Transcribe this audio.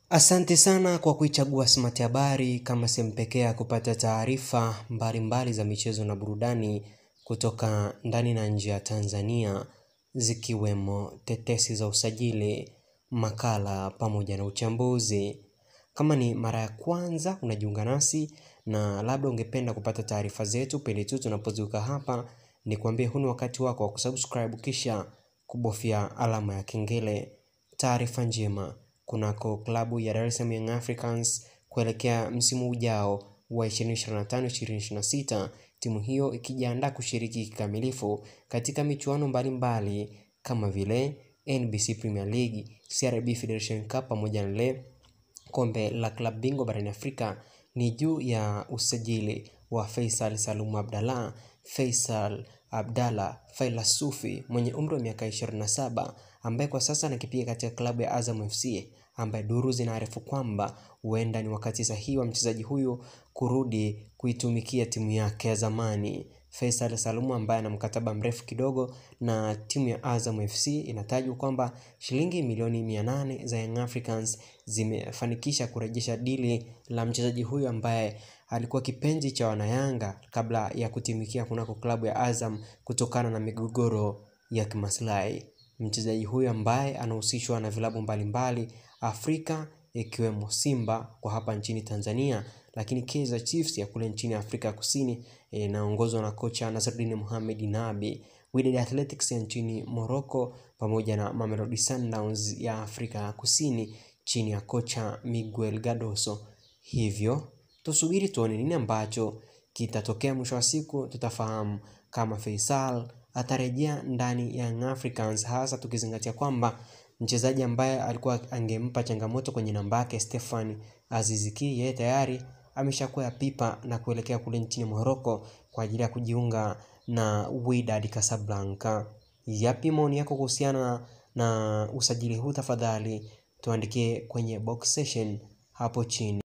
Asante sana kwa kuichagua Smart Habari kama sehemu pekee ya kupata taarifa mbalimbali za michezo na burudani kutoka ndani na nje ya Tanzania, zikiwemo tetesi za usajili, makala pamoja na uchambuzi. Kama ni mara ya kwanza unajiunga nasi na labda ungependa kupata taarifa zetu pindi tu tunapoziweka hapa, ni kuambie huu ni wakati wako wa kusubscribe kisha kubofya alama ya kengele. Taarifa njema kunako klabu ya Dar es Salaam Young Africans kuelekea msimu ujao wa 2025-2026, timu hiyo ikijiandaa kushiriki kikamilifu katika michuano mbalimbali kama vile NBC Premier League, CRB Federation Cup pamoja na ile kombe la klabu bingwa barani Afrika. Ni juu ya usajili wa Faisal Salum Abdallah, Faisal Abdallah Failasufi mwenye umri wa miaka 27 ambaye kwa sasa anakipiga katika klabu ya Azam FC, ambaye duru zinaarifu kwamba huenda ni wakati sahihi wa mchezaji huyu kurudi kuitumikia timu yake ya zamani. Faisal Salumu ambaye ana mkataba mrefu kidogo na timu ya Azam FC, inatajwa kwamba shilingi milioni 800 za Young Africans zimefanikisha kurejesha dili la mchezaji huyu ambaye alikuwa kipenzi cha wanayanga kabla ya kutimikia kunako klabu ya Azam kutokana na migogoro ya kimaslahi. Mchezaji huyu ambaye anahusishwa na vilabu mbalimbali Afrika ikiwemo Simba kwa hapa nchini Tanzania, lakini Kaizer Chiefs ya kule nchini Afrika Kusini inaongozwa na kocha Nasruddin Mohamed Nabi, Wydad Athletics ya nchini Morocco pamoja na Mamelodi Sundowns ya Afrika Kusini chini ya kocha Miguel Cardoso. Hivyo tusubiri tuone nini ambacho kitatokea. Mwisho wa siku tutafahamu kama Faisal atarejea ndani ya Young Africans, hasa tukizingatia kwamba mchezaji ambaye alikuwa angempa changamoto kwenye namba yake Stefan Aziziki, yeye tayari ameshakuwa ya pipa na kuelekea kule nchini Morocco kwa ajili ya kujiunga na Wydad Casablanca. Yapi maoni yako kuhusiana na usajili huu? Tafadhali tuandikie kwenye box session hapo chini.